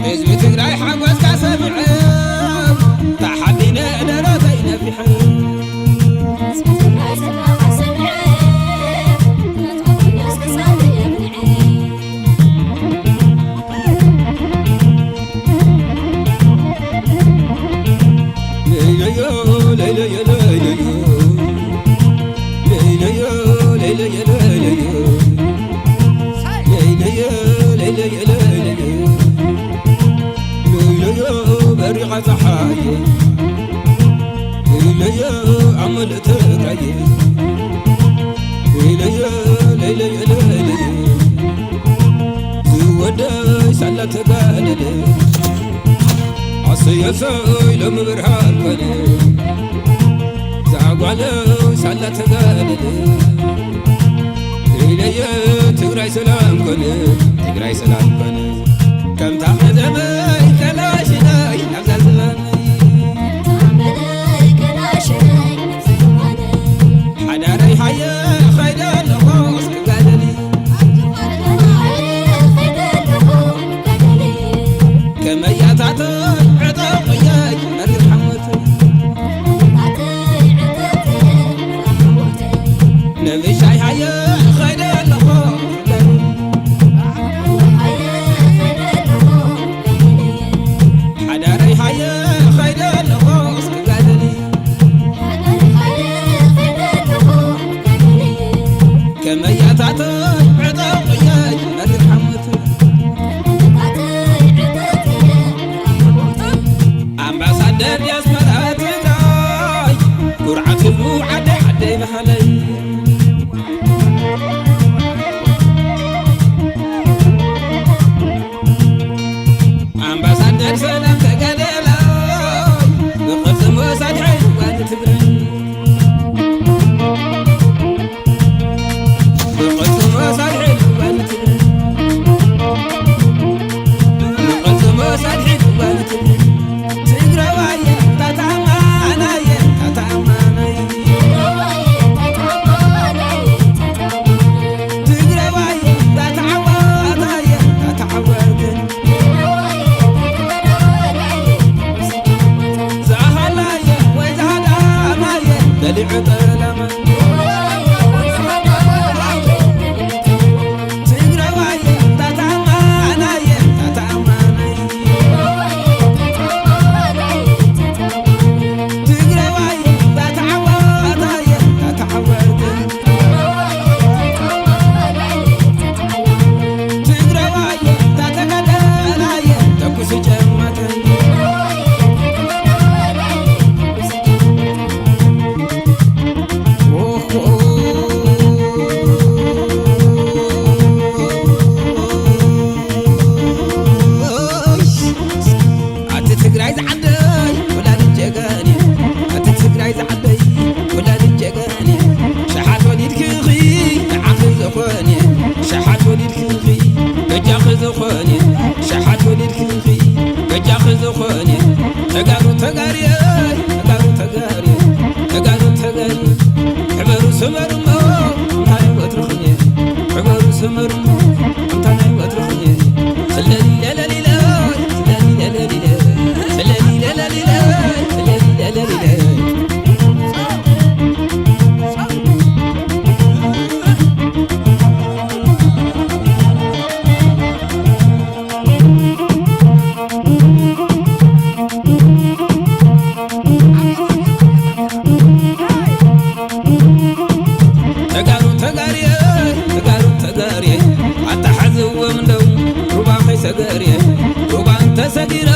ህዝቢ ትግራይ ሓጎስካ ሰሚዐ፣ ተሓቢነ ደረተይ ነፊሐ። ለይለዮ፣ ለይለዮ፣ ለይለዮ። ለይለዮ፣ ለይለዮ፣ ለይለዮ። ለይለዮ፣ ለይለዮ፣ ለይለዮ። ለይለዮ፣ በሪቓ ጸሓየ። ለይለዮ፣ ኣመል ትግራየ። ለይለዮ፣ ለይለዮ፣ ለይለዮ። ዝወደይ ሳላ ተጋደለ። ኣሰይ ኣሰይ ሎሚ ብርሃን ኮነ። ዛጓለው ሳላ ተጋደለ። ኢለየ ትግራይ ሰላም ኮነ። ትግራይ ሰላም ኮነ። ከምታ ቀደመይ ከላሽነይ ናብዛ ዝባነይ። ሓዳረይ ሃየ ኸይደ ኣለኹ እስክጋደል። ከመያታተይ ዕጠቕየይ መሪር ሓሞት። ነብሻይ ሃየ ኸይደ ኣለኹ። ሓዳረይ ሃየ ኸይደ ኣለኹ እስክጋደል። ከመያታተይ ዕጠቕየይ መሪር ሓሞት። ኣምባሳደር ዲያስፖራ ትግራይ፣ ኩርዓት ህዝቡ ዓደይ ዓደይ በሃለይ። ኣምባሳደር ሰላም ተጋደላይ፣ ብቕልጽም ወሳድ ሓይሊ ጓል ትግራይ። ብቕልጽም ወሳድ ሓይሊ ጓል ትግራይ። ብቕልጽም ወሳድ ሓይሊ ጓል ትግራይ። ትግራዋየ ታታማናየ ታታማናየ። ትግራዋይ ታተዓዋታየ ታተዓወትን። ዝኣሃላየ ወይ ዝሃዳማየ በሊዑ ጠለመ። ትግራዋየ ታተኣማናየ ታተኣማናየ። ትግራዋይ ዳተዓወታየ ዳተዓወተ። ትግራዋይ ዳተጋደላየ ተኩሱ ጨመተየ። ኦሆ። ኣቲ ትግራይ ዝዓደይ ወላዲት ጀጋኒ፣ ኣቲ ትግራይ ዝዓደይ ወላዲት ጀጋኒ። ሸሓት ወሊድክኺ ንዓኺ ዝኾነ፣ ሸሓት ወሊድክኺ በጃኺ ዝኾነ፣ ሸሓት ወሊድክኺ በጃኺ ዝኾነ። ተጋሩ ተጋርየ፣ ተጋሩ ተጋርየ፣ ተጋሩ ተጋርየ። ሕበሩ ስመሩ እሞ እንታይ ወትርኽኒ፣ ሕበሩ ስመሩ እሞ እንታይ ወትርኽኒ። ስለሊ ለለሊለ፣ ስለሊ ለለሊለ፣ ስለሊ ለለሊለ፣ ስለሊ ለለሊለ። ተጋሩ ተጋርየ፣ ተጋሩ ተጋርየ፣ ኣተሓዝዎም እንደው ሩባ ከይሰገርየ፣ ሩባ እንተሰጊረ